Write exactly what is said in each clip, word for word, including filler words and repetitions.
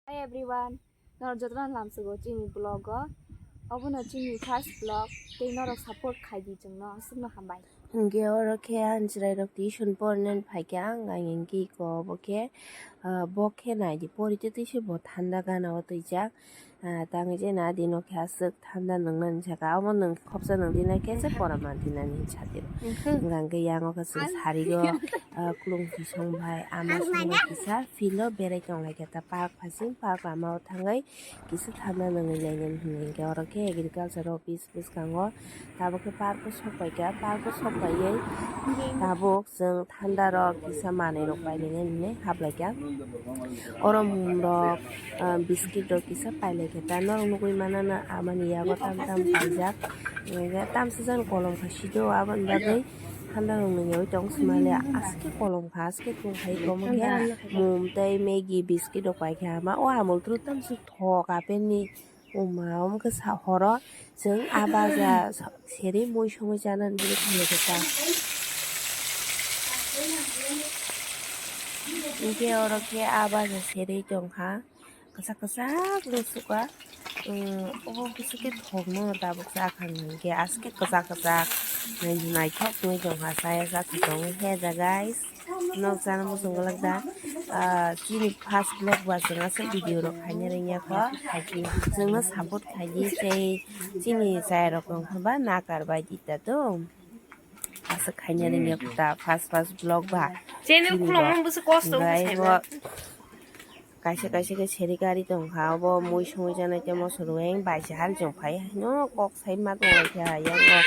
Hi everyone, norok jotono lamsugo chini vlog o. Obono chini first vlog, tei norok support khaidi chwngno, aswkno hambai. Hwnkhe oro khe ang chwrairok tuition pornani phaikha, ang, ang hwnkhe iko obo khe, ah, bo khe naidi pori tei tei se bo thanda gana o twijak. Ah, tangwi je na dino khe aswk thanda nwngnani saka, omo nwng khopsa nwng dinai khe se pora man dinani satiro. Hwnkhe yang o khe chwng sarigo, ah, klung twi song bai ama song bai kisa field o berai tong lai khe ta park phasing, park lama o thangwi kisa thanda nwngnai nai nani hwnwi hwnkhe oro khe agriculture office bwskango tabuk khe park o sok pai kha, park o sok paiwi tabuk chwng thanda rok kisa manwi rok painai nani hwnwi haplaikha. Oro mum rok, ah, biscuit rok kisa pailai khe ta norok nugwi mano na amani yago tam tam paijak. Hwnkhai tamsa jani kolom kha sido aboni bagwi thanda rok nungyawi tong sima le aske kolom kha aske tong khai omo khe mum tei maggie biscuit rok pai kha ama o amul tru tamsa thok apeni. Oma, omo khe sa horo chwng a baja sa-, seri mui songwi chanani hinwi thangwi khe ta. Hinkhe oro khe a baja seri tongkha, kwchak kwchak rw sukha. Umm, obo bwswk khe thokno tabuk cha kha hinkhe aske kwchak kwchak naithok wngwi tongkha, chaya cha thwk tongo he da guys. Nok chana muchung gwlak da, ah, chini first vlog ba chwng aswk video rok khaina rwngya kho, chwngno support khaidi tei chini chaya rok wngkha ba nakar bai di ta do. Aswk khaina rwngya kho ta first first vlog ba. Chini ukulok mang bwswk kosto wngkha bo. Kaisa kaisa khe seri gari tongkha, obo mui songwi janai tei moso rweng bai se hal chong phai haino kok sai ma tong lai kha yang o.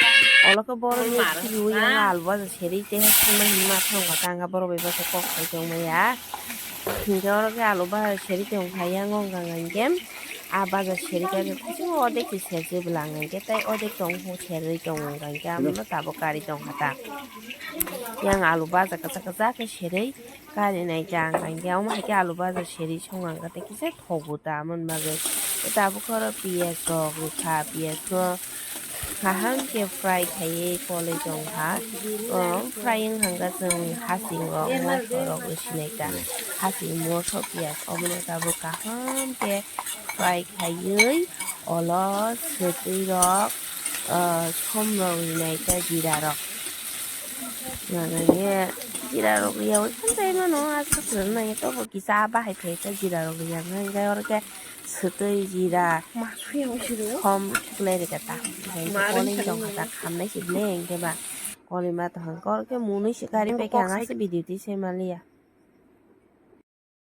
Olo khe borok ni khibiui yang alu baja seri tei hai songma hinwi ma thangkha tangkha borok bai bacha kok sai tong maya. Hinkhe oro khe alu baja seri tongkha yang o wngkha hinkhe a baja seri gari khe ordek se serjak bwla hinkhe tei ordek tong serwi tong wngkha hinkhe amo tabuk gari tongkha ta. Yang alu baja kwchak kwchak khe serwi. Kari nai ta ang khe, omo hai khe alu baja seri song ang khe, tei kisa thogo ta, amoni bagwi. Tabuk oro piyaj rok rwkha, piyaj no kaham khe fry khaiwi kolwi tongkha. O fry wng kha chwng hasing rok, moso rok rw sinai ta. Hasing moso piyaj omono tabuk kaham khe fry khaiwi olo swtwi rok, ah, som rok rinai ta, jira rok. Nangkhe jira rok riyaui khan chai mano, aswk rwna nangya tobo kisa bahai phai ta jira rok riya hwnkhe oro khe swtwi jira som suklai rwkha ta. Hwnkhe kolwi tongkha ta khamnai se ble hwnkhe ba kolwi ma tongkha oro khe munui se kari paikha ang aswk video twi sai manliya.